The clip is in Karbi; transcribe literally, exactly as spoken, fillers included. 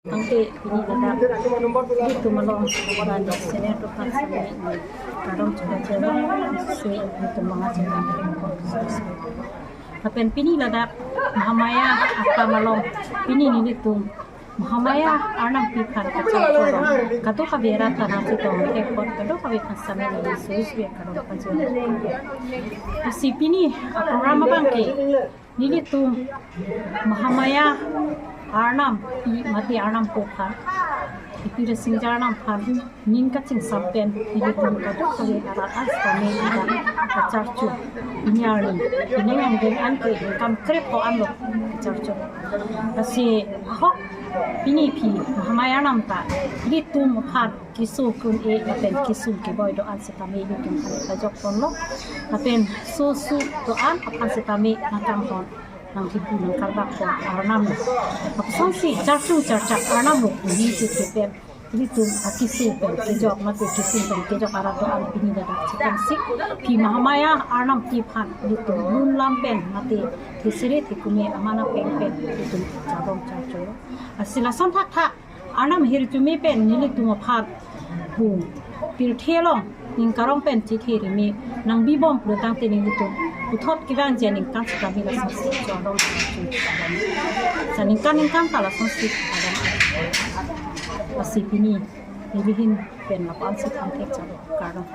Tangte pini ladak ilitum along, ladak senior doktor sami kardom chukachetlo, si ilitum manga chukachetlo. Lapen pini ladak Mahamaya akam along pini nelitum Mahamaya Arnam pi aphan kacharcho along kadokave arat ta nangchetong thekpon, kadokave aphan sami neli suri suri kardom pajir. Lasi pini a-program abang ke nelitum Mahamaya Arnam pi mate Arnam po aphan, ipi Rasinja Arnam aphan ning kachingsam pen nelitum kadokave arat an sitame ladak kacharcho. Pini arni, pini angdeng an ke ningkan krep ko-an lo kacharcho. Lasi ahok pini phi Mahamaya Arnam ta ilitum aphan keso kun-e lapen kesung keboi do-an sitame ilitum aphan pajokponlo. Lapen sosu do-an aphan sitame nangkanghon, nanghipu nangkarbak pon Arnam lo. Apusonsi charchung charchak Arnam lo pini si kepen ilitum akesung pen kejok mate kesung pen kejok arat do-an pini ladak chekangsi phi Mahamaya Arnam pi aphan ilitum lun lam pen mate thesere thekume amena peng pen ilitum chardom charcho. Lasi lason thakthak Arnam ahirjume pen nelitum aphan pu pirthe along ning karong pen chethe rimi nangbibom pulo tangte nelitum puthot kevangji aningkan sitame lasonsi chardom chardom. Sa ningkan ningkan ta lasonsi chardom. Lasi pini neli ahin pen lapu-an si than thek chalo, kardom.